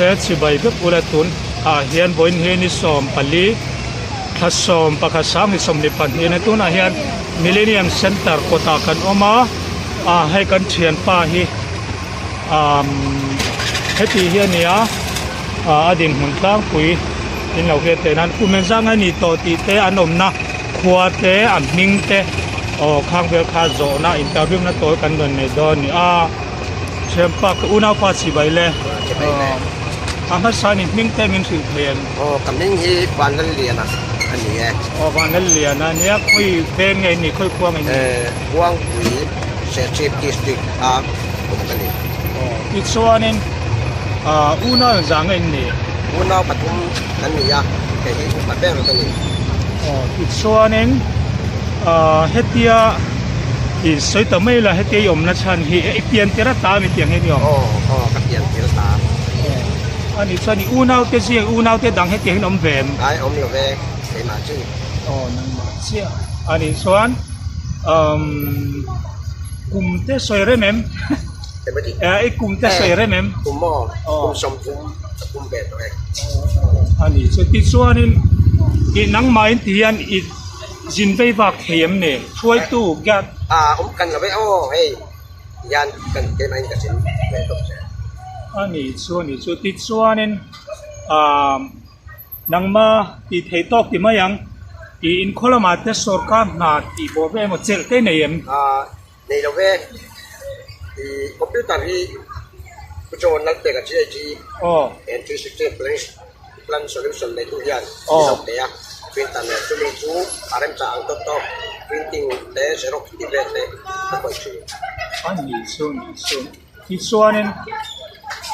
te chibai vek ula tun ah hian vawiin hi ni 14 thla 11 2022 a ni tunah hian Millennium Centre kawtah kan awm a ah hei kan thianpa hi umm heti hi a ni a ah a dinhmun tlangpui in lo hriat theih nan kum engzah nge ni tawh tih te an awmna khua te a hming te aw khang vel kha zawhna interview na tawi kan rawn nei dawn a ni a thianpa ka unaupa chibai le a hmasa ni hming te min hrilh thei em? Aw ka hming hi Vanlalliana a ni e. Aw Vanlalliana a nia khawi veng nge in nih khawi khua nge in nih? Khuangpui Serchhip District a awm ka ni. Aw tichuanin unau engzah nge in nih? Unau pathum kan ni a, kei hi upa ber ka ni. Aw tichuanin hetia i sawi ta mai la hetia i awmna chhan hi i pian tir ata ami tiang hian i awm? Aw aw ka pian tir ata. A nih chuan i unaute zia i unaute dang hetiang hian awm ve em? Ai awm lo ve, keimah chu. Aw nangmah chiah. A nih chuan umm kum te sawi rem em? I kum te sawi rem em? Kum maw? Kum 30 ka kum ve tawh e. A nih chu tichuanin i nangmahin ti hian i zin vei vak thei em ni? Hruaitu gap. Ah awm kan lo ve aw hei. hian kan keimah in ka zin ve tawp che. A nih chu a nih chu tichuanin aaa nangma tih theih tawk ti mai ang tih inkhaw lamah te sawrkar hna tih bawr vel emaw chelh te nei em? Aaa nei lo ve ih computer hi pu John Lalpeka GIG entry system place Plan solution neitu hian min lo pe a, printer nen chumi chu a remchah ang tawp tawp, printing te xerox tih vel te ka khawih thin. A ni chu ni chu. Tichuanin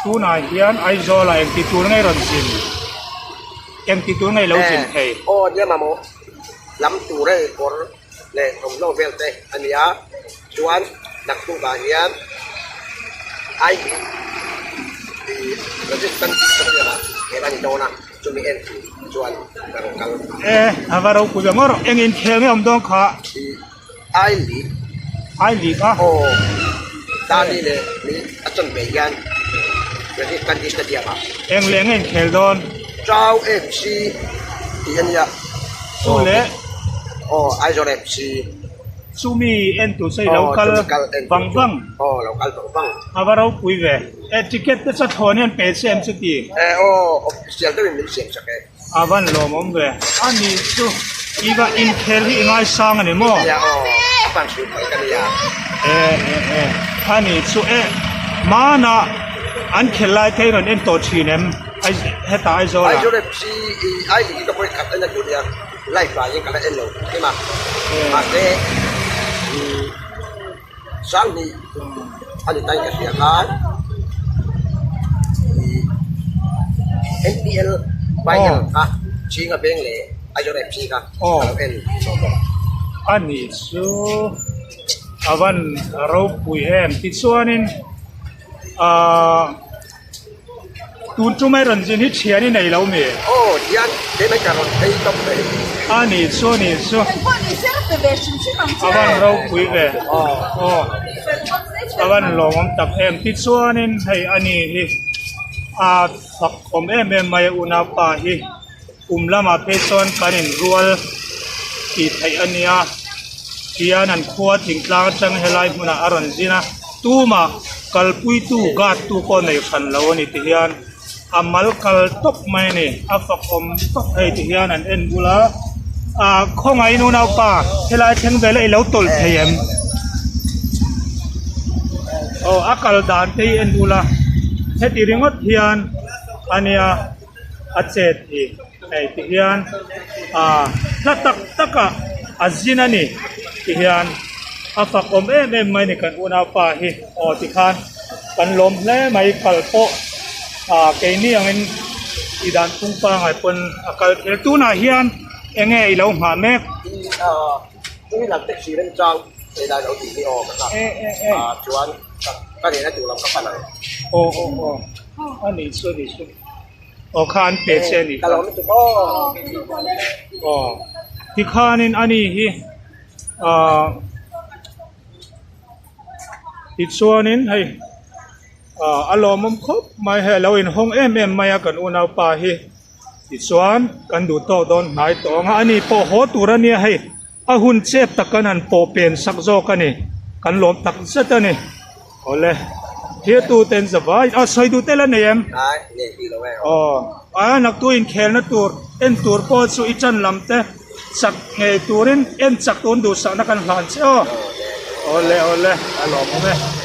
tunah hian Aizawlah engti tur ngei rawn zin? Engti tur ngei lo zin thei? Aw nia mamawh lam tur hei kawr leh thawmhnaw vel te a ni a, chuan naktukah hian ai ih resistance stadium ah he a ni dawn a, chumi en tur chuan ka rawn kal. E a va ropui ve ngawr eng inkhel nge awm dawn kha? Ih ai league. Ai league a? Aw Dani leh mi a chawn ve hian resistance stadium ah. Eng leh nge inkhel dawn? Chau FC tih a nia. Chu le. Aw Aizawl FC. Chumi en tur chu i lo kal vang vang. Aw lo kal vang vang. A va ropui ve. E ticket te chu thawn hian pe che em chuti? E aw official deuhin min siam sak e. A van lawmawm ve. A ni chu i va inkhel hi i ngaisang a ni maw? Nia aw a pan hrilh mai ka nia. E e e a ni chu e hmanah an khel lai te hi rawn en tawh thin em? Hetah Aizawl ah. Aizawl FC i ai nih ka vawi khat en a tur nia live ah hian ka la en lo hlem a mahse Sanghnih a ni tain ka hria khan i NPL final kha Chhinga Veng leh Aizawl FC kha ka lo en tawh bawk a. A nih chu a van ropui em tichuanin ahh. Tun chu mai rawn zin hi thian i nei lo mi? Aw thian, kei mai ka rawn phei tawp mai. A ni chu a ni chu. A van ropui ve. Aw a van lawmawm tak em. Tichuanin hei a ni hi a fak awm em em mai a unaupa hi kum lamah phei chuan kan inrual tih theih a nia. Tihian an khua thingtlang atang helai hmunah a rawn zin a. Tumah kalpuitu guard tu pawh nei hran lo a ni ti hian a mal kal tawp mai a ni a fakawm tawp hei ti hian an en bul a ah khawngaihin unaupa helai thleng vel a i lo tawlh thei em aw a kal dan te hi en bul a heti ringawt hian a nia a chet hi hei ti hian ah hla tak tak ah a zin a ni ti hian a fak awm em em mai a ni kan unaupa hi aw ti khan kan lawm hle mai kal pawh ah keini angin tih dan phung pangai pawn a kal thei tunah hian eng nge i lo nghah mek. Aw aw aw a nih chu a nih chu. Aw kha an pe che a nih kha. Aw tikhanin ani hi ahh tichuanin hei. Ah a lawmawm khawp mai hei a lo inhawng em em mai a kan unaupa hi tichuan kan duh tawk dawn hnai tawh ang a ani pawh haw tur a nia hei a hun chep tak kan han pawh pen sak zawk a ni kan lawm tak zet a ni awle thirtu ten zavai ah sawi duh tel a nei em aw a naktu inkhelna tur en tur pawh chu i chan lam te. Chak ngei turin en chak tun duhsakna kan hlan che aw. Awle awle a lawmawm e.